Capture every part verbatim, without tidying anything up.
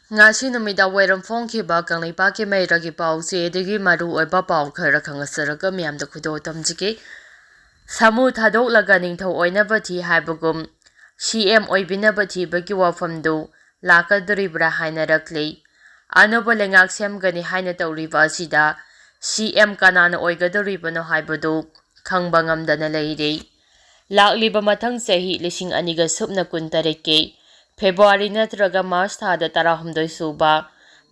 ꯉꯁꯤ ꯅꯨꯃꯤꯗꯥꯡ ꯋꯥꯏꯔꯝ ꯐꯣꯡꯈꯤꯕ ꯀꯪꯂꯩꯄꯥꯛꯀꯤ ꯃꯩꯔꯥꯒꯤ ꯄꯥꯎꯆꯦꯗꯒꯤ ꯃꯔꯨ ꯑꯣꯏꯕ ꯄꯥꯎ ꯈꯔ ꯈꯪꯍꯟꯖꯔꯒ ꯃꯤꯌꯥꯝꯗ ꯈꯨꯗꯣꯜ ꯇꯝꯖꯒꯦ꯫ ꯁꯥꯃꯨ ꯊꯥꯗꯣꯛꯂꯒ ꯅꯤꯡꯊꯧ ꯑꯣꯏꯅꯕ ꯊꯤ ꯍꯥꯏꯕꯒꯨꯝ, ꯁꯤ ꯑꯦꯝ ꯑꯣꯏꯕꯤꯅꯕ ꯊꯤꯕꯒꯤ ꯋꯥꯐꯝꯗꯨ ꯂꯥꯛꯀꯗꯧꯔꯤꯕ꯭ꯔꯥ ꯍꯥꯏꯅꯔꯛꯂꯤ꯫ ꯑꯅꯧꯕ ꯂꯩꯉꯥꯛ ꯁꯦꯝꯒꯅꯤ ꯍꯥꯏꯅ ꯇꯧꯔꯤꯕ ꯑꯁꯤꯗ ꯁꯤ ꯑꯦꯝ ꯀꯅꯥꯅ ꯑꯣꯏꯒꯗꯧꯔꯤꯕꯅꯣ ꯍꯥꯏꯕꯗꯨ ꯈꯪꯕ ꯉꯝꯗꯅ ꯂꯩꯔꯤ꯫ ꯂꯥꯛꯂꯤꯕ ꯃꯊꯪ ꯆꯍꯤ ꯂꯤꯁꯤꯡ ꯑꯅꯤꯒ ꯁꯨꯞꯅ ꯀꯨꯟꯇꯔꯦꯠꯀꯤ ꯐꯦꯕ꯭ꯔꯨꯋꯥꯔꯤ ꯅꯠꯇ꯭ꯔꯒ ꯃꯥꯔꯆ ꯊꯥꯗ ꯇꯔꯥꯍꯨꯝꯗꯣꯏ ꯁꯨꯕ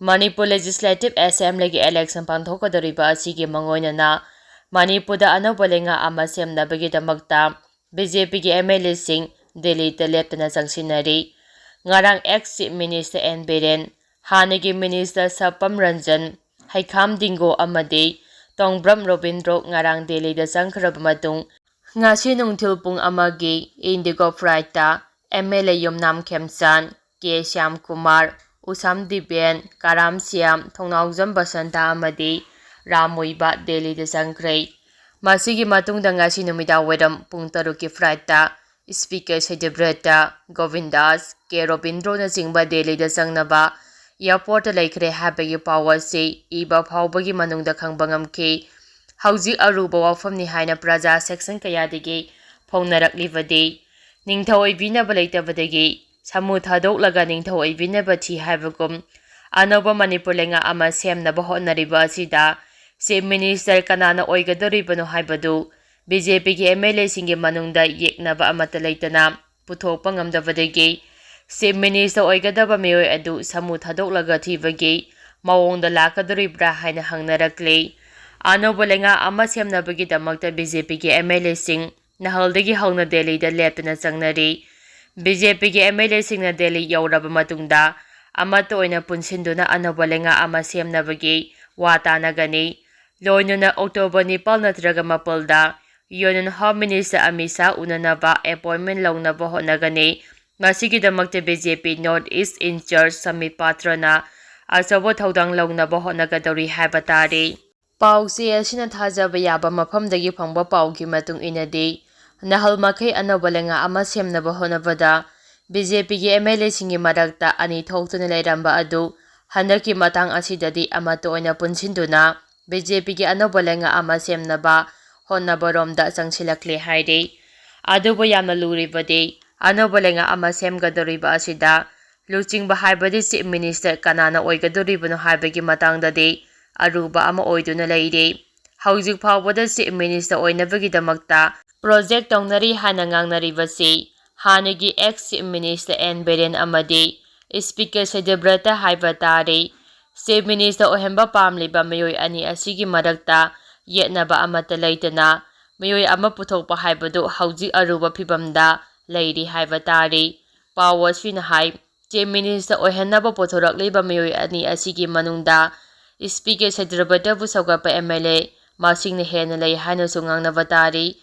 ꯃꯅꯤꯄꯨꯔ ꯂꯦꯖꯤꯁꯂꯦꯇꯤꯚ ꯑꯦꯁꯦꯝꯕ꯭ꯂꯤꯒꯤ ꯏꯂꯦꯛꯁꯟ ꯄꯥꯡꯊꯣꯛꯀꯗꯧꯔꯤꯕ ꯑꯁꯤꯒꯤ ꯃꯥꯡꯑꯣꯏꯅꯅ ꯃꯅꯤꯄꯨꯔꯗ ꯑꯅꯧꯕ ꯂꯩꯉꯥꯛ ꯑꯃ ꯁꯦꯝꯅꯕꯒꯤꯗꯃꯛꯇ ꯕꯤ ꯖꯦ ꯄꯤꯒꯤ ꯑꯦꯝ ꯑꯦꯜ ꯑꯦꯁꯤꯡ ꯗꯦꯜꯂꯤꯗ ꯂꯦꯞꯇꯅ ꯆꯪꯁꯤꯟꯅꯔꯤ꯫ ꯉꯔꯥꯡ ex chief minister N Biren, ꯍꯥꯟꯅꯒꯤ ꯃꯤꯅꯤꯁꯇꯔ ꯁꯕꯄꯝ ꯔꯟꯖꯟ, ꯍꯩꯈꯥꯝ ꯗꯤꯡꯒꯣ ꯑꯃꯗꯤ ꯇꯣꯡꯕ꯭ꯔꯝ ꯔꯣꯕꯤꯟꯗ꯭ꯔꯣ ꯉꯔꯥꯡ ꯗꯦꯜꯂꯤꯗ ꯆꯪꯈ꯭ꯔꯕ ꯃꯇꯨꯡ, ꯉꯁꯤ ꯅꯨꯡꯊꯤꯜ ꯄꯨꯡ ꯑꯃꯒꯤ ꯏꯟꯗꯤꯒꯣ ꯐ꯭ꯂꯥꯏꯠꯇ ꯑꯦꯝ ꯑꯦꯜ ꯑꯦ ꯌꯨꯝꯅꯥꯝ ꯈꯦꯝꯆꯥꯟ, ꯀꯦ ꯁ꯭ꯌꯥꯝꯀꯨꯃꯥꯔ, ꯎꯁꯥꯝ ꯗꯤꯕꯦꯟ, ꯀꯔꯥꯝ ꯁ꯭ꯌꯥꯝ, ꯊꯣꯡꯅꯥꯎꯖꯝ ꯕꯁꯟꯇ ꯑꯃꯗꯤ ꯔꯥꯝ ꯃꯨꯏꯕ ꯗꯦꯜꯂꯤꯗ ꯆꯪꯈ꯭ꯔꯦ꯫ ꯃꯁꯤꯒꯤ ꯃꯇꯨꯡꯗ ꯉꯁꯤ ꯅꯨꯃꯤꯗꯥꯡ ꯋꯥꯏꯔꯝ ꯄꯨꯡ ꯇꯔꯨꯛꯀꯤ ꯐ꯭ꯂꯥꯏꯠꯇ ꯁ꯭ꯄꯤꯀꯔ ꯁꯇ꯭ꯌꯕ꯭ꯔꯇ, ꯒꯣꯕꯤꯟꯗꯥꯁ, ꯀꯦ ꯔꯣꯕꯤꯟꯗ꯭ꯔꯣꯅꯆꯤꯡꯕ ꯗꯦꯜꯂꯤꯗ ꯆꯪꯅꯕ ꯑꯦꯌꯔꯄꯣꯔꯠꯇ ꯂꯩꯈ꯭ꯔꯦ ꯍꯥꯏꯕꯒꯤ ꯄꯥꯎ ꯑꯁꯤ ꯏꯕ ꯐꯥꯎꯕꯒꯤ ꯃꯅꯨꯡꯗ ꯈꯪꯕ ꯉꯝꯈꯤ꯫ ꯍꯧꯖꯤꯛ ꯑꯔꯨꯕ ꯋꯥꯐꯝꯅꯤ ꯍꯥꯏꯅ ꯄ꯭ꯔꯖꯥ ꯁꯦꯛꯁꯟ ꯀꯌꯥꯗꯒꯤ ꯐꯣꯡꯅꯔꯛꯂꯤꯕꯗꯤ, ꯅꯤꯡꯊꯧ ꯑꯣꯏꯕꯤꯅꯕ ꯂꯩꯇꯕꯗꯒꯤ ꯁꯥꯃꯨ ꯊꯥꯗꯣꯛꯂꯒ ꯅꯤꯡꯊꯧ ꯑꯣꯏꯕꯤꯅꯕ ꯊꯤ ꯍꯥꯏꯕꯒꯨꯝ, ꯑꯅꯧꯕ ꯃꯅꯤꯄꯨꯔ ꯂꯩꯉꯥꯛ ꯑꯃ ꯁꯦꯝꯅꯕ ꯍꯣꯠꯅꯔꯤꯕ ꯑꯁꯤꯗ ꯆꯤꯐ ꯃꯤꯅꯤꯁꯇꯔ ꯀꯅꯥꯅ ꯑꯣꯏꯒꯗꯧꯔꯤꯕꯅꯣ ꯍꯥꯏꯕꯗꯨ ꯕꯤ ꯖꯦ ꯄꯤꯒꯤ ꯑꯦꯝ ꯑꯦꯜ ꯑꯦꯁꯤꯡꯒꯤ ꯃꯅꯨꯡꯗ ꯌꯦꯛꯅꯕ ꯑꯃꯠꯇ ꯂꯩꯇꯅ ꯄꯨꯊꯣꯛꯄ ꯉꯝꯗꯕꯗꯒꯤ ꯆꯤꯐ ꯃꯤꯅꯤꯁꯇꯔ ꯑꯣꯏꯒꯗꯕ ꯃꯤꯑꯣꯏ ꯑꯗꯨ ꯁꯥꯃꯨ ꯊꯥꯗꯣꯛꯂꯒ ꯊꯤꯕꯒꯤ ꯃꯑꯣꯡꯗ ꯂꯥꯛꯀꯗꯧꯔꯤꯕ꯭ꯔꯥ ꯍꯥꯏꯅ ꯍꯪꯅꯔꯛꯂꯤ꯫ ꯑꯅꯧꯕ ꯂꯩꯉꯥꯛ ꯑꯃ ꯁꯦꯝꯅꯕꯒꯤꯗꯃꯛꯇ ꯕꯤ ꯖꯦ ꯄꯤꯒꯤ ꯑꯦꯝ ꯑꯦꯜ ꯑꯦꯁꯤꯡ ꯅꯍꯥꯜꯗꯒꯤ ꯍꯧꯅ ꯗꯦꯜꯂꯤꯗ ꯂꯦꯞꯇꯅ ꯆꯪꯅꯔꯤ꯫ ꯕꯤ ꯖꯦ ꯄꯤꯒꯤ ꯑꯦꯝ ꯑꯦꯜ ꯑꯦꯁꯤꯡꯅ ꯗꯦꯜꯂꯤ ꯌꯧꯔꯕ ꯃꯇꯨꯡꯗ ꯑꯃꯠꯇ ꯑꯣꯏꯅ ꯄꯨꯟꯁꯤꯟꯗꯨꯅ ꯑꯅꯧꯕ ꯂꯩꯉꯥꯛ ꯑꯃ ꯁꯦꯝꯅꯕꯒꯤ ꯋꯥ ꯇꯥꯅꯒꯅꯤ꯫ ꯂꯣꯏꯅꯅ ꯑꯣꯛꯇꯣꯕꯔ ꯅꯤꯄꯥꯜ ꯅꯠꯇ꯭ꯔꯒ ꯃꯥꯄꯜꯗ union home minister Amit Shah ꯎꯅꯅꯕ ꯑꯦꯄꯣꯏꯟꯃꯦꯟ ꯂꯧꯅꯕ ꯍꯣꯠꯅꯒꯅꯤ꯫ ꯃꯁꯤꯒꯤꯗꯃꯛꯇ B J P north east incharge Sambit ꯄꯥꯇ꯭ꯔꯅ ꯑꯆꯧꯕ ꯊꯧꯗꯥꯡ ꯂꯧꯅꯕ ꯍꯣꯠꯅꯒꯗꯧꯔꯤ ꯍꯥꯏꯕ ꯇꯥꯔꯤ꯫ ꯄꯥꯎ ꯆꯦ ꯑꯁꯤꯅ ꯊꯥꯖꯕ ꯌꯥꯕ ꯃꯐꯝꯗꯒꯤ ꯐꯪꯕ ꯄꯥꯎꯒꯤ ꯃꯇꯨꯡ ꯏꯟꯅꯗꯤ, ꯅꯍꯥꯜ ꯃꯈꯩ ꯑꯅꯧꯕ ꯂꯩꯉꯥꯛ ꯑꯃ ꯁꯦꯝꯅꯕ ꯍꯣꯠꯅꯕꯗ ꯕꯤ ꯖꯦ ꯄꯤꯒꯤ ꯑꯦꯝ ꯑꯦꯜ ꯑꯦꯁꯤꯡꯒꯤ ꯃꯔꯛꯇ ꯑꯅꯤ ꯊꯣꯛꯇꯨꯅ ꯂꯩꯔꯝꯕ ꯑꯗꯨ ꯍꯟꯗꯛꯀꯤ ꯃꯇꯥꯡ ꯑꯁꯤꯗꯗꯤ ꯑꯃꯠꯇ ꯑꯣꯏꯅ ꯄꯨꯟꯁꯤꯟꯗꯨꯅ ꯕꯤ ꯖꯦ ꯄꯤꯒꯤ ꯑꯅꯧꯕ ꯂꯩꯉꯥꯛ ꯑꯃ ꯁꯦꯝꯅꯕ ꯍꯣꯠꯅꯕꯔꯣꯝꯗ ꯆꯪꯁꯤꯜꯂꯛꯂꯦ ꯍꯥꯏꯔꯤ꯫ ꯑꯗꯨꯕꯨ ꯌꯥꯝꯅ ꯂꯨꯔꯤꯕꯗꯤ ꯑꯅꯧꯕ ꯂꯩꯉꯥꯛ ꯑꯃ ꯁꯦꯝꯒꯗꯧꯔꯤꯕ ꯑꯁꯤꯗ ꯂꯨꯆꯤꯡꯕ ꯍꯥꯏꯕꯗꯤ Chief Minister ꯀꯅꯥꯅ ꯑꯣꯏꯒꯗꯧꯔꯤꯕꯅꯣ ꯍꯥꯏꯕꯒꯤ ꯃꯇꯥꯡꯗꯗꯤ ꯑꯔꯨꯕ ꯑꯃ ꯑꯣꯏꯗꯨꯅ ꯂꯩꯔꯤ꯫ ꯍꯧꯖꯤꯛ ꯐꯥꯎꯕꯗ Chief Minister ꯑꯣꯏꯅꯕꯒꯤꯗꯃꯛꯇ ꯄ꯭ꯔꯣꯖꯦꯛ ꯇꯧꯅꯔꯤ ꯍꯥꯏꯅ ꯉꯥꯡꯅꯔꯤꯕꯁꯤ ꯍꯥꯟꯅꯒꯤ ex Chief Minister N Biren ꯑꯃꯗꯤ Speaker ꯁꯤꯗꯕ꯭ꯔꯇ ꯍꯥꯏꯕ ꯇꯥꯔꯤ꯫ Chief Minister ꯑꯣꯏꯍꯟꯕ ꯄꯥꯝꯂꯤꯕ ꯃꯤꯑꯣꯏ ꯑꯅꯤ ꯑꯁꯤꯒꯤ ꯃꯔꯛꯇ ꯌꯦꯠꯅꯕ ꯑꯃꯠꯇ ꯂꯩꯇꯅ ꯃꯤꯑꯣꯏ ꯑꯃ ꯄꯨꯊꯣꯛꯄ ꯍꯥꯏꯕꯗꯨ ꯍꯧꯖꯤꯛ ꯑꯔꯨꯕ ꯐꯤꯕꯝꯗ ꯂꯩꯔꯤ ꯍꯥꯏꯕ ꯇꯥꯔꯤ꯫ ꯄꯥꯎ ꯑꯁꯤꯅ ꯍꯥꯏ, Chief Minister ꯑꯣꯏꯍꯟꯅꯕ ꯄꯨꯊꯣꯔꯛꯂꯤꯕ ꯃꯤꯑꯣꯏ ꯑꯅꯤ ꯑꯁꯤꯒꯤ ꯃꯅꯨꯡꯗ Speaker ꯁꯤꯗꯕ꯭ꯔꯇꯕꯨ ꯁꯧꯒꯠꯄ ꯑꯦꯝ ꯑꯦꯜ ꯑꯦ ꯃꯁꯤꯡꯅ ꯍꯦꯟꯅ ꯂꯩ ꯍꯥꯏꯅꯁꯨ ꯉꯥꯡꯅꯕ ꯇꯥꯔꯤ꯫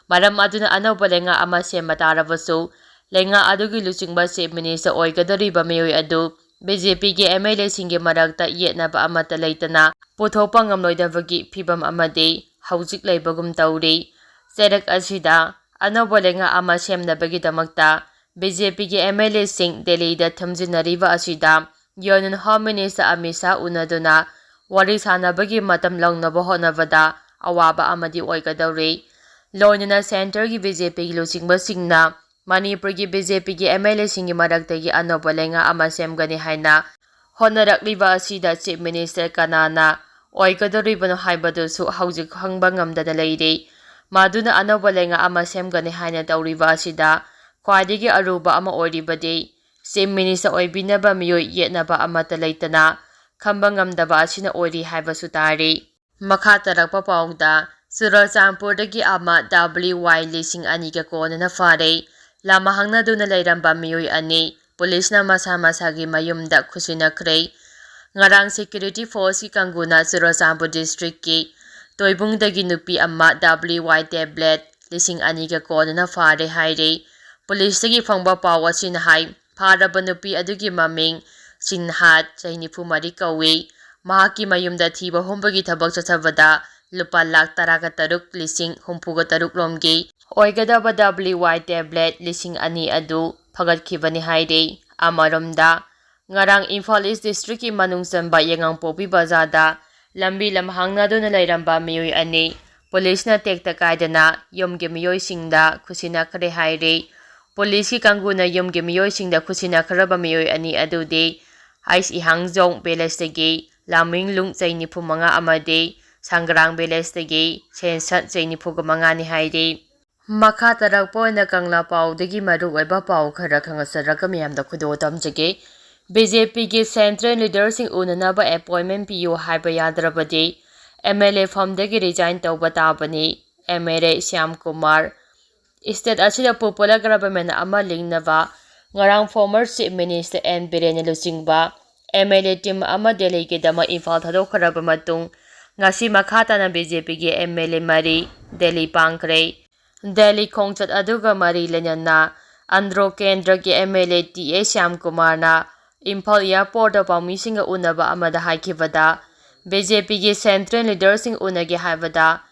ꯃꯔꯝ ꯑꯗꯨꯅ ꯑꯅꯧꯕ ꯂꯩꯉꯥꯛ ꯑꯃ ꯁꯦꯝꯕ ꯇꯥꯔꯕꯁꯨ ꯂꯩꯉꯥꯛ ꯑꯗꯨꯒꯤ ꯂꯨꯆꯤꯡꯕ Chief Minister ꯑꯣꯏꯒꯗꯧꯔꯤꯕ ꯃꯤꯑꯣꯏ ꯑꯗꯨ ꯕꯤ ꯖꯦ ꯄꯤꯒꯤ ꯑꯦꯝ ꯑꯦꯜ ꯑꯦꯁꯤꯡꯒꯤ ꯃꯔꯛꯇ ꯌꯦꯠꯅꯕ ꯑꯃꯠꯇ ꯂꯩꯇꯅ ꯄꯨꯊꯣꯛꯄ ꯉꯝꯂꯣꯏꯗꯕꯒꯤ ꯐꯤꯕꯝ ꯑꯃꯗꯤ ꯍꯧꯖꯤꯛ ꯂꯩꯕꯒꯨꯝ ꯇꯧꯔꯤ꯫ ꯆꯩꯔꯛ ꯑꯁꯤꯗ ꯑꯅꯧꯕ ꯂꯩꯉꯥꯛ ꯑꯃ ꯁꯦꯝꯅꯕꯒꯤꯗꯃꯛꯇ ꯕꯤ ꯖꯦ ꯄꯤꯒꯤ ꯑꯦꯝ ꯑꯦꯜ ꯑꯦꯁꯤꯡ ꯗꯦꯜꯂꯤꯗ ꯊꯝꯖꯤꯟꯅꯔꯤꯕ ꯑꯁꯤꯗ Union Home Minister Amit Shah ꯎꯅꯗꯨꯅ ꯋꯥꯔꯤ ꯁꯥꯅꯕꯒꯤ ꯃꯇꯝ ꯂꯧꯅꯕ ꯍꯣꯠꯅꯕꯗ ꯑꯋꯥꯕ ꯑꯃꯗꯤ ꯑꯣꯏꯒꯗꯧꯔꯤ꯫ ꯂꯣꯏꯅꯅ centreꯒꯤ ꯕꯤ ꯖꯦ ꯄꯤꯒꯤ ꯂꯨꯆꯤꯡꯕꯁꯤꯡꯅ ꯃꯅꯤꯄꯨꯔꯒꯤ ꯕꯤ ꯖꯦ ꯄꯤꯒꯤ ꯑꯦꯝ ꯑꯦꯜ ꯑꯦꯁꯤꯡꯒꯤ ꯃꯔꯛꯇꯒꯤ ꯑꯅꯧꯕ ꯂꯩꯉꯥꯛ ꯑꯃ ꯁꯦꯝꯒꯅꯤ ꯍꯥꯏꯅ ꯍꯣꯠꯅꯔꯛꯂꯤꯕ ꯑꯁꯤꯗ Chief Minister ꯀꯅꯥꯅ ꯑꯣꯏꯒꯗꯧꯔꯤꯕꯅꯣ ꯍꯥꯏꯕꯗꯨꯁꯨ ꯍꯧꯖꯤꯛ ꯈꯪꯕ ꯉꯝꯗꯅ ꯂꯩꯔꯤ꯫ ꯃꯗꯨꯅ ꯑꯅꯧꯕ ꯂꯩꯉꯥꯛ ꯑꯃ ꯁꯦꯝꯒꯅꯤ ꯍꯥꯏꯅ ꯇꯧꯔꯤꯕ ꯑꯁꯤꯗ ꯈ꯭ꯋꯥꯏꯗꯒꯤ ꯑꯔꯨꯕ ꯑꯃ ꯑꯣꯏꯔꯤꯕꯗꯤ Chief Minister ꯑꯣꯏꯕꯤꯅꯕ ꯃꯤꯑꯣꯏ ꯌꯦꯠꯅꯕ ꯑꯃꯠꯇ ꯂꯩꯇꯅ ꯈꯝꯕ ꯉꯝꯗꯕ ꯑꯁꯤꯅ ꯑꯣꯏꯔꯤ ꯍꯥꯏꯕꯁꯨ ꯇꯥꯔꯤ꯫ ꯃꯈꯥ ꯇꯥꯔꯛꯄ ꯄꯥꯎꯗ, ꯆꯨꯔꯆꯥꯟꯄꯨꯔꯗꯒꯤ ꯑꯃ W Y ꯂꯤꯁꯤꯡ ꯑꯅꯤꯒ ꯀꯣꯟꯅꯅ ꯐꯥꯔꯦ꯫ ꯂꯃꯍꯥꯡꯅꯗꯨꯅ ꯂꯩꯔꯝꯕ ꯃꯤꯑꯣꯏ ꯑꯅꯤ ꯄꯨꯂꯤꯁꯅ ꯃꯁꯥ ꯃꯁꯥꯒꯤ ꯃꯌꯨꯝꯗ ꯈꯨꯠꯁꯤꯟꯅꯈ꯭ꯔꯦ꯫ ꯉꯔꯥꯡ security forceꯀꯤ ꯀꯥꯡꯕꯨꯅ ꯆꯨꯔꯆꯥꯟꯄꯨꯔ districtꯀꯤ ꯇꯣꯏꯕꯨꯡꯗꯒꯤ ꯅꯨꯄꯤ ꯑꯃ W Y tablet ꯂꯤꯁꯤꯡ ꯑꯅꯤꯒ ꯀꯣꯟꯅꯅ ꯐꯥꯔꯦ ꯍꯥꯏꯔꯦ꯫ ꯄꯨꯂꯤꯁꯇꯒꯤ ꯐꯪꯕ ꯄꯥꯎ ꯑꯁꯤꯅ ꯍꯥꯏ, ꯐꯥꯔꯕ ꯅꯨꯄꯤ ꯑꯗꯨꯒꯤ ꯃꯃꯤꯡ ꯁꯤꯟꯍꯥꯠ, ꯆꯍꯤ ꯅꯤꯐꯨ ꯃꯔꯤ ꯀꯧꯏ꯫ ꯃꯍꯥꯛꯀꯤ ꯃꯌꯨꯝꯗ ꯊꯤꯕ ꯍꯨꯝꯕꯒꯤ ꯊꯕꯛ ꯆꯠꯊꯕꯗ ꯂꯨꯄꯥ ꯂꯥꯈ ꯇꯔꯥꯒ ꯇꯔꯨꯛ ꯂꯤꯁꯤꯡ ꯍꯨꯝꯐꯨꯒ ꯇꯔꯨꯛ ꯂꯣꯝꯒꯤ ꯑꯣꯏꯒꯗꯕ W Y tablet ꯂꯤꯁꯤꯡ ꯑꯅꯤ ꯑꯗꯨ ꯐꯒꯠꯈꯤꯕꯅꯤ ꯍꯥꯏꯔꯤ꯫ ꯑꯃꯔꯣꯝꯗ, ꯉꯔꯥꯡ ꯏꯝꯐꯥꯜ ꯏꯁ ꯗꯤꯁꯇ꯭ꯔꯤꯛꯀꯤ ꯃꯅꯨꯡ ꯆꯟꯕ ꯌꯥꯏꯉꯪꯄꯣꯛꯄꯤ ꯕꯖꯥꯔꯗ ꯂꯝꯕꯤ ꯂꯝꯍꯥꯡꯅꯗꯨꯅ ꯂꯩꯔꯝꯕ ꯃꯤꯑꯣꯏ ꯑꯅꯤ ꯄꯨꯂꯤꯁꯅ ꯇꯦꯛꯇ ꯀꯥꯏꯗꯅ ꯌꯨꯝꯒꯤ ꯃꯤꯑꯣꯏꯁꯤꯡꯗ ꯈꯨꯠꯁꯤꯟꯅꯈ꯭ꯔꯦ ꯍꯥꯏꯔꯤ꯫ ꯄꯨꯂꯤꯁꯀꯤ ꯀꯥꯡꯕꯨꯅ ꯌꯨꯝꯒꯤ ꯃꯤꯑꯣꯏꯁꯤꯡꯗ ꯈꯨꯠꯁꯤꯟꯅꯈ꯭ꯔꯕ ꯃꯤꯑꯣꯏ ꯑꯅꯤ ꯑꯗꯨꯗꯤ ꯑꯩꯁ ꯏꯍꯥꯡꯖꯧ ꯚꯤꯂꯦꯖꯇꯒꯤ ꯂꯥꯃꯤꯡꯂꯨꯡ ꯆꯍꯤ ꯅꯤꯐꯨ ꯃꯉꯥ ꯑꯃꯗꯤ ꯁꯪꯒ꯭ꯔꯥꯡ ꯚꯤꯂꯦꯖꯇꯒꯤ ꯁꯦꯟꯁꯠ ꯆꯍꯤ ꯅꯤꯐꯨꯒ ꯃꯉꯥꯅꯤ ꯍꯥꯏꯔꯤ꯫ ꯃꯈꯥ ꯇꯥꯔꯛꯄ ꯑꯣꯏꯅ ꯀꯪꯂꯥ ꯄꯥꯎꯗꯒꯤ ꯃꯔꯨꯑꯣꯏꯕ ꯄꯥꯎ ꯈꯔ ꯈꯪꯍꯟꯖꯔꯒ ꯃꯌꯥꯝꯗ ꯈꯨꯗꯣꯜ ꯇꯝꯖꯒꯦ꯫ ꯕꯤ ꯖꯦ ꯄꯤꯒꯤ ꯁꯦꯟꯇ꯭ꯔꯦꯜ ꯂꯤꯗꯔꯁꯤꯡ ꯎꯅꯅꯕ ꯑꯦꯄꯣꯏꯟꯃꯦꯟ ꯄꯤꯌꯨ ꯍꯥꯏꯕ ꯌꯥꯗ꯭ꯔꯕꯗꯤ ꯑꯦꯝ ꯑꯦꯜ ꯑꯦ ꯐꯝꯗꯒꯤ ꯔꯤꯖꯥꯏꯟ ꯇꯧꯕ ꯇꯥꯕꯅꯤ꯫ ꯑꯦꯝ ꯑꯦꯜ ꯑꯦ ꯁ꯭ꯌꯥꯝ ꯀꯨꯃꯥꯔ꯫ ꯏꯁꯇꯦꯠ ꯑꯁꯤꯗ ꯄꯣꯄꯨꯂꯔ ꯒꯕꯔꯃꯦꯟ ꯑꯃ ꯂꯤꯡꯅꯕ ꯉꯔꯥꯡ ꯐꯣꯔꯃꯔ ꯆꯤꯐ ꯃꯤꯅꯤꯁꯇꯔ ꯑꯦꯟ ꯕꯤꯔꯦꯟꯅ ꯂꯨꯆꯤꯡꯕ ꯑꯦꯝ ꯑꯦꯜ ꯑꯦ ꯇꯤꯝ ꯑꯃ ꯗꯦꯜꯂꯤꯒꯤꯗꯃꯛ ꯏꯝꯐꯥꯜ ꯊꯥꯗꯣꯛꯈ꯭ꯔꯕ ꯃꯇꯨꯡ, ꯉꯁꯤ ꯃꯈꯥ ꯇꯥꯅ ꯕꯤ ꯖꯦ ꯄꯤꯒꯤ ꯑꯦꯝ ꯑꯦꯜ ꯑꯦ ꯃꯔꯤ ꯗꯦꯜꯂꯤ ꯄꯥꯡꯈ꯭ꯔꯦ꯫ ꯗꯦꯜꯂꯤ ꯈꯣꯡꯆꯠ ꯑꯗꯨꯒ ꯃꯔꯤ ꯂꯩꯅꯅ ꯑꯟꯗ꯭ꯔꯣ ꯀꯦꯟꯗ꯭ꯔꯒꯤ M L A T A Shyam ꯀꯨꯃꯥꯔꯅ ꯏꯝꯐꯥꯜ ꯑꯦꯌꯔꯄꯣꯔꯠꯇ ꯄꯥꯎꯃꯤꯁꯤꯡꯒ ꯎꯅꯕ ꯑꯃꯗ ꯍꯥꯏꯈꯤꯕꯗ, ꯕꯤ ꯖꯦ ꯄꯤꯒꯤ ꯁꯦꯟꯇ꯭ꯔꯦꯜ ꯂꯤꯗꯔꯁꯤꯡ ꯎꯅꯒꯦ ꯍꯥꯏꯕꯗ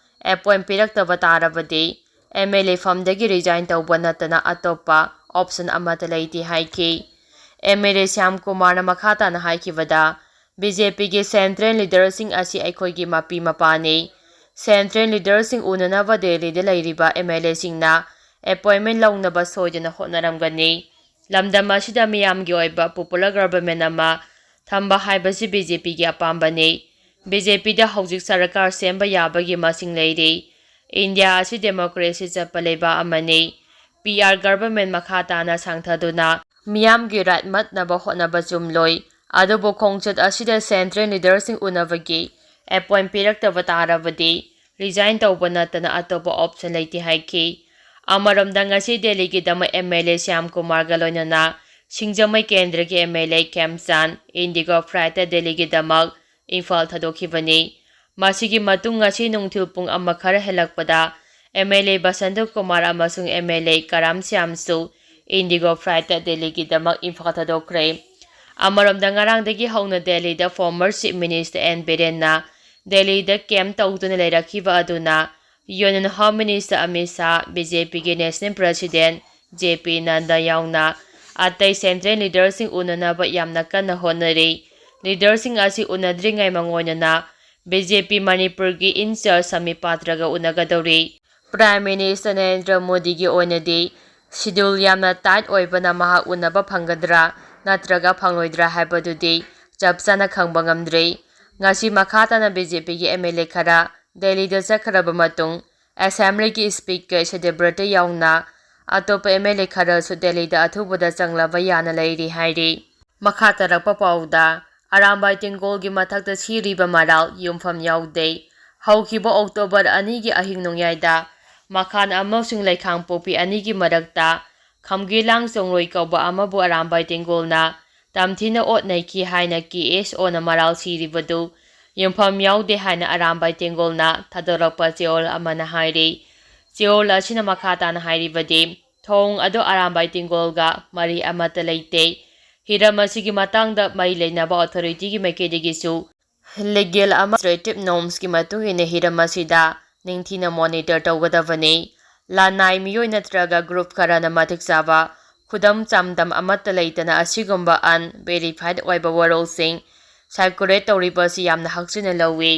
ꯑꯦꯄꯣꯏꯟ ꯄꯤꯔꯛꯇꯕ ꯇꯥꯔꯕꯗꯤ ꯑꯦꯝ ꯑꯦꯜ ꯑꯦ ꯐꯝꯗꯒꯤ ꯔꯤꯖꯥꯏꯟ ꯇꯧꯕ ꯅꯠꯇꯅ ꯑꯇꯣꯞꯄ ꯑꯣꯞꯁꯟ ꯑꯃꯠꯇ ꯂꯩꯇꯦ ꯍꯥꯏꯈꯤ꯫ ꯑꯦꯝ ꯑꯦꯜ ꯑꯦ ꯁ꯭ꯌꯥꯝ ꯀꯨꯃꯥꯔꯅ ꯃꯈꯥ ꯇꯥꯅ ꯍꯥꯏꯈꯤꯕꯗ, ꯕꯤ ꯖꯦ ꯄꯤꯒꯤ ꯁꯦꯟꯇ꯭ꯔꯦꯜ ꯂꯤꯗꯔꯁꯤꯡ ꯑꯁꯤ ꯑꯩꯈꯣꯏꯒꯤ ꯃꯄꯤ ꯃꯄꯥꯅꯤ꯫ ꯁꯦꯟꯇ꯭ꯔꯦꯜ ꯂꯤꯗꯔꯁꯤꯡ ꯎꯅꯅꯕ ꯗꯦꯜꯂꯤꯗ ꯂꯩꯔꯤꯕ ꯑꯦꯝ ꯑꯦꯜ ꯑꯦꯁꯤꯡꯅ ꯑꯦꯄꯣꯏꯟꯃꯦꯟ ꯂꯧꯅꯕ ꯁꯣꯏꯗꯅ ꯍꯣꯠꯅꯔꯝꯒꯅꯤ꯫ ꯂꯝꯗꯝ ꯑꯁꯤꯗ ꯃꯤꯌꯥꯝꯒꯤ ꯑꯣꯏꯕ ꯄꯣꯄꯨꯂꯔ ꯒꯕꯔꯃꯦꯟ ꯑꯃ ꯊꯝꯕ ꯍꯥꯏꯕꯁꯤ ꯕꯤ ꯖꯦ ꯄꯤꯒꯤ ꯑꯄꯥꯝꯕꯅꯤ꯫ ꯕꯤ ꯖꯦ ꯄꯤꯗ ꯍꯧꯖꯤꯛ ꯁꯔꯀꯥꯔ ꯁꯦꯝꯕ ꯌꯥꯕꯒꯤ ꯃꯁꯤꯡ ꯂꯩꯔꯤ꯫ ꯏꯟꯗꯤꯌꯥ ꯑꯁꯤ ꯗꯦꯃꯣꯀ꯭ꯔꯦꯁꯤ ꯆꯠꯄ ꯂꯩꯕꯥꯛ ꯑꯃꯅꯤ꯫ ꯄꯤ ꯑꯥꯔ ꯒꯕꯔꯃꯦꯟ ꯃꯈꯥ ꯇꯥꯅ ꯁꯥꯡꯊꯗꯨꯅ ꯃꯤꯌꯥꯝꯒꯤ ꯔꯥꯏꯠ ꯃꯠꯅꯕ ꯍꯣꯠꯅꯕ ꯆꯨꯝꯂꯣꯏ꯫ ꯑꯗꯨꯕꯨ ꯈꯣꯡꯆꯠ ꯑꯁꯤꯗ ꯁꯦꯟꯇ꯭ꯔꯦꯜ ꯂꯤꯗꯔꯁꯤꯡ ꯎꯅꯕꯒꯤ ꯑꯦꯄꯣꯏꯟ ꯄꯤꯔꯛꯇꯕ ꯇꯥꯔꯕꯗꯤ ꯔꯤꯖꯥꯏꯟ ꯇꯧꯕ ꯅꯠꯇꯅ ꯑꯇꯣꯞꯄ ꯑꯣꯞꯁꯟ ꯂꯩꯇꯦ ꯍꯥꯏꯈꯤ꯫ ꯑꯃꯔꯣꯝꯗ ꯉꯁꯤ ꯗꯦꯜꯂꯤꯒꯤꯗꯃꯛ ꯑꯦꯝ ꯑꯦꯜ ꯑꯦ ꯁ꯭ꯌꯥꯝ ꯀꯨꯃꯥꯔꯒ ꯂꯣꯏꯅꯅ ꯁꯤꯡꯖꯃꯩ ꯀꯦꯟꯗ꯭ꯔꯒꯤ ꯑꯦꯝ ꯑꯦꯜ ꯑꯦ ꯈꯦꯝꯆꯥꯟ ꯏꯟꯗꯤꯒꯣ ꯐ꯭ꯂꯥꯏꯠꯇ ꯗꯦꯜꯂꯤꯒꯤꯗꯃꯛ ꯏꯝꯐꯥꯜ ꯊꯥꯗꯣꯛꯈꯤꯕꯅꯤ꯫ ꯃꯁꯤꯒꯤ ꯃꯇꯨꯡ ꯉꯁꯤ ꯅꯨꯡꯊꯤꯜ ꯄꯨꯡ ꯑꯃ ꯈꯔ ꯍꯦꯜꯂꯛꯄꯗ M L A Basanta Kumar ꯑꯃꯁꯨꯡ ꯑꯦꯝ ꯑꯦꯜ ꯑꯦ ꯀꯔꯥꯝ ꯁ꯭ꯌꯥꯝꯁꯨ ꯏꯟꯗꯤꯒꯣ ꯐ꯭ꯂꯥꯏꯠꯇ ꯗꯦꯜꯂꯤꯒꯤꯗꯃꯛ ꯏꯝꯐꯥꯜ ꯊꯥꯗꯣꯛꯈ꯭ꯔꯦ꯫ ꯑꯃꯔꯣꯝꯗ ꯉꯔꯥꯡꯗꯒꯤ ꯍꯧꯅ ꯗꯦꯜꯂꯤꯗ ꯐꯣꯔꯃꯔ ꯆꯤꯐ ꯃꯤꯅꯤꯁꯇꯔ ꯑꯦꯟ ꯕꯤꯔꯦꯟꯅ ꯗꯦꯜꯂꯤꯗ ꯀꯦꯝꯞ ꯇꯧꯗꯨꯅ ꯂꯩꯔꯛꯈꯤꯕ ꯑꯗꯨꯅ union home minister Amit Shah, B J ꯄꯤꯒꯤ national president J P Nadda ꯌꯥꯎꯅ ꯑꯇꯩ ꯁꯦꯟꯇ꯭ꯔꯦꯜ ꯂꯤꯗꯔꯁꯤꯡ ꯎꯅꯅꯕ ꯌꯥꯝꯅ ꯀꯟꯅ ꯍꯣꯠꯅꯔꯤ꯫ ꯂꯤꯗꯔꯁꯤꯡ ꯑꯁꯤ ꯎꯅꯗ꯭ꯔꯤꯉꯩ ꯃꯥꯡꯑꯣꯏꯅꯅ ꯕꯤ ꯖꯦ ꯄꯤ ꯃꯅꯤꯄꯨꯔꯒꯤ ꯏꯟꯆꯥꯔꯖ ꯁꯃꯤꯞ ꯄꯥꯇ꯭ꯔꯒ ꯎꯅꯒꯗꯧꯔꯤ꯫ ꯄ꯭ꯔꯥꯏꯝ ꯃꯤꯅꯤꯁꯇꯔ ꯅꯔꯦꯟꯗ꯭ꯔ ꯃꯣꯗꯤꯒꯤ ꯑꯣꯏꯅꯗꯤ ꯁꯤꯗꯨꯜ ꯌꯥꯝꯅ ꯇꯥꯏꯠ ꯑꯣꯏꯕꯅ ꯃꯍꯥꯛ ꯎꯅꯕ ꯐꯪꯒꯗ꯭ꯔꯥ ꯅꯠꯇ꯭ꯔꯒ ꯐꯪꯂꯣꯏꯗ꯭ꯔꯥ ꯍꯥꯏꯕꯗꯨꯗꯤ ꯆꯞ ꯆꯥꯅ ꯈꯪꯕ ꯉꯝꯗ꯭ꯔꯤ꯫ ꯉꯁꯤ ꯃꯈꯥ ꯇꯥꯅ ꯕꯤ ꯖꯦ ꯄꯤꯒꯤ ꯑꯦꯝ ꯑꯦꯜ ꯑꯦ ꯈꯔ ꯗꯦꯜꯂꯤꯗ ꯆꯠꯈ꯭ꯔꯕ ꯃꯇꯨꯡ, ꯑꯦꯁꯦꯝꯕ꯭ꯂꯤꯒꯤ ꯁ꯭ꯄꯤꯀꯔ ꯁꯇ꯭ꯌꯕ꯭ꯔꯇ ꯌꯥꯎꯅ ꯑꯇꯣꯞꯄ ꯑꯦꯝ ꯑꯦꯜ ꯑꯦ ꯈꯔꯁꯨ ꯗꯦꯜꯂꯤꯗ ꯑꯊꯨꯕꯗ ꯆꯪꯂꯕ ꯌꯥꯅ ꯂꯩꯔꯤ ꯍꯥꯏꯔꯤ꯫ ꯃꯈꯥ ꯇꯥꯔꯛꯄ ꯄꯥꯎꯗ, ꯑꯔꯥꯝꯕꯥꯏ ꯇꯦꯡꯒꯣꯜꯒꯤ ꯃꯊꯛꯇ ꯁꯤꯔꯤꯕ ꯃꯔꯥꯜ ꯌꯨꯝꯐꯝ ꯌꯥꯎꯗꯦ꯫ ꯍꯧꯈꯤꯕ ꯑꯣꯛꯇꯣꯕꯔ ꯑꯅꯤꯒꯤ ꯑꯍꯤꯡ ꯅꯣꯡꯌꯥꯏꯗ ꯃꯈꯥꯟ ꯑꯃꯁꯨꯡ ꯂꯩꯈꯥꯡꯄꯣꯛꯄꯤ ꯑꯅꯤꯒꯤ ꯃꯔꯛꯇ ꯈꯝꯒꯦꯂꯥꯡ ꯆꯣꯡꯂꯣꯏ ꯀꯧꯕ ꯑꯃꯕꯨ ꯑꯔꯥꯝꯕꯥꯏ ꯇꯦꯡꯒꯣꯜꯅ ꯇꯝꯊꯤꯅ ꯑꯣꯠ ꯅꯩꯈꯤ ꯍꯥꯏꯅ ꯀꯦ ꯑꯦꯁ ꯑꯣꯅ ꯃꯔꯥꯜ ꯁꯤꯔꯤꯕꯗꯨ ꯌꯨꯝꯐꯝ ꯌꯥꯎꯗꯦ ꯍꯥꯏꯅ ꯑꯔꯥꯝꯕꯥꯏ ꯇꯦꯡꯒꯣꯜꯅ ꯊꯥꯗꯣꯔꯛꯄ ꯆꯦꯔꯣꯜ ꯑꯃꯅ ꯍꯥꯏꯔꯤ꯫ ꯆꯦꯔꯣꯜ ꯑꯁꯤꯅ ꯃꯈꯥ ꯇꯥꯅ ꯍꯥꯏꯔꯤꯕꯗꯤ, ꯊꯧꯑꯣꯡ ꯑꯗꯨ ꯑꯔꯥꯝꯕꯥꯏ ꯇꯦꯡꯒꯣꯜꯒ ꯃꯔꯤ ꯑꯃꯠꯇ ꯂꯩꯇꯦ꯫ ꯍꯤꯔꯝ ꯑꯁꯤꯒꯤ ꯃꯇꯥꯡꯗ ꯃꯔꯤ ꯂꯩꯅꯕ ꯑꯣꯊꯣꯔꯤꯇꯤꯒꯤ ꯃꯥꯏꯀꯩꯗꯒꯤꯁꯨ ꯂꯤꯒꯦꯜ ꯑꯃꯁꯨꯡ ꯑꯦꯗꯃꯤꯅꯤꯁꯇ꯭ꯔꯦꯇꯤꯚ ꯅꯣꯔꯝꯁꯀꯤ ꯃꯇꯨꯡ ꯏꯟꯅ ꯍꯤꯔꯝ ꯑꯁꯤꯗ ꯅꯤꯡꯊꯤꯅ ꯃꯣꯅꯤꯇꯔ ꯇꯧꯒꯗꯕꯅꯤ꯫ ꯂꯅꯥꯏ ꯃꯤꯑꯣꯏ ꯅꯠꯇ꯭ꯔꯒ ꯒ꯭ꯔꯨꯞ ꯈꯔꯅ ꯃꯇꯤꯛ ꯆꯥꯕ ꯈꯨꯗꯝ ꯆꯥꯡꯗꯝ ꯑꯃꯠꯇ ꯂꯩꯇꯅ ꯑꯁꯤꯒꯨꯝꯕ ꯑꯟꯚꯦꯔꯤꯐꯥꯏꯗ ꯑꯣꯏꯕ ꯋꯥꯔꯣꯜꯁꯤꯡ ꯁꯥꯔꯀꯨꯂꯦꯠ ꯇꯧꯔꯤꯕ ꯑꯁꯤ ꯌꯥꯝꯅ ꯍꯛꯆꯤꯟꯅ ꯂꯧꯏ꯫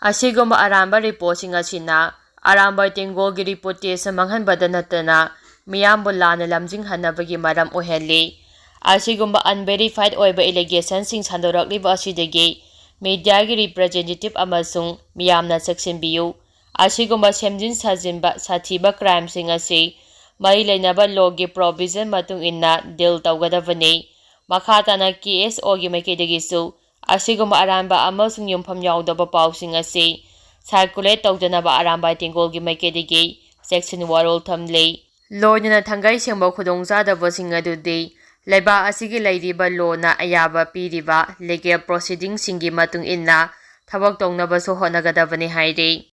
ꯑꯁꯤꯒꯨꯝꯕ ꯑꯔꯥꯟꯕ ꯔꯤꯄꯣꯔꯠꯁꯤꯡ ꯑꯁꯤꯅ ꯑꯔꯥꯝꯕꯥꯏ ꯇꯦꯡꯒꯣꯜꯒꯤ ꯔꯤꯄꯨꯇꯦꯁꯟ ꯃꯥꯡꯍꯟꯕꯗ ꯅꯠꯇꯅ ꯃꯤꯌꯥꯝꯕꯨ ꯂꯥꯟꯅ ꯂꯝꯖꯤꯡꯍꯟꯅꯕꯒꯤ ꯃꯔꯝ ꯑꯣꯏꯍꯜꯂꯤ꯫ ꯑꯁꯤꯒꯨꯝꯕ ꯑꯟꯚꯦꯔꯤꯐꯥꯏꯗ ꯑꯣꯏꯕ ꯑꯦꯂꯤꯒꯦꯁꯟꯁꯤꯡ ꯁꯟꯗꯣꯔꯛꯂꯤꯕ ꯑꯁꯤꯗꯒꯤ ꯃꯤꯗꯤꯌꯥꯒꯤ ꯔꯤꯄ꯭ꯔꯖꯦꯟꯇꯦꯇꯤꯚ ꯑꯃꯁꯨꯡ ꯃꯤꯌꯥꯝꯅ ꯆꯦꯛꯁꯤꯟꯕꯤꯌꯨ꯫ ꯑꯁꯤꯒꯨꯝꯕ ꯁꯦꯝꯖꯤꯟ ꯁꯥꯖꯤꯟꯕ ꯁꯥꯊꯤꯕ ꯀ꯭ꯔꯥꯏꯝꯁꯤꯡ ꯑꯁꯤ ꯃꯔꯤ ꯂꯩꯅꯕ ꯂꯣꯒꯤ ꯄ꯭ꯔꯣꯚꯤꯖꯟ ꯃꯇꯨꯡ ꯏꯟꯅ ꯗꯤꯜ ꯇꯧꯒꯗꯕꯅꯤ꯫ ꯃꯈꯥ ꯇꯥꯅ ꯀꯦ ꯑꯦꯁ ꯑꯣꯒꯤ ꯃꯥꯏꯀꯩꯗꯒꯤꯁꯨ ꯑꯁꯤꯒꯨꯝꯕ ꯑꯔꯥꯟꯕ ꯑꯃꯁꯨꯡ ꯌꯨꯝꯐꯝ ꯌꯥꯎꯗꯕ ꯄꯥꯎꯁꯤꯡ ꯑꯁꯤ ꯁꯥꯔꯀꯨꯂꯦꯠ ꯇꯧꯗꯅꯕ ꯑꯔꯥꯝꯕꯥꯏ ꯇꯦꯡꯒꯣꯜꯒꯤ ꯃꯥꯏꯀꯩꯗꯒꯤ ꯆꯦꯛꯁꯤꯟ ꯋꯥꯔꯣꯜ ꯊꯝꯂꯤ꯫ ꯂꯣꯏꯅꯅ ꯊꯥꯡꯒꯩ ꯁꯦꯡꯕ ꯈꯨꯗꯣꯡꯆꯥꯗꯕꯁꯤꯡ ꯑꯗꯨꯗꯤ ꯂꯩꯕꯥꯛ ꯑꯁꯤꯒꯤ ꯂꯩꯔꯤꯕ ꯂꯣꯅ ꯑꯌꯥꯕ ꯄꯤꯔꯤꯕ ꯂꯤꯒꯦꯜ ꯄ꯭ꯔꯣꯁꯤꯗꯤꯡꯁꯤꯡꯒꯤ ꯃꯇꯨꯡ ꯏꯟꯅ ꯊꯕꯛ ꯇꯧꯅꯕꯁꯨ ꯍꯣꯠꯅꯒꯗꯕꯅꯤ ꯍꯥꯏꯔꯤ꯫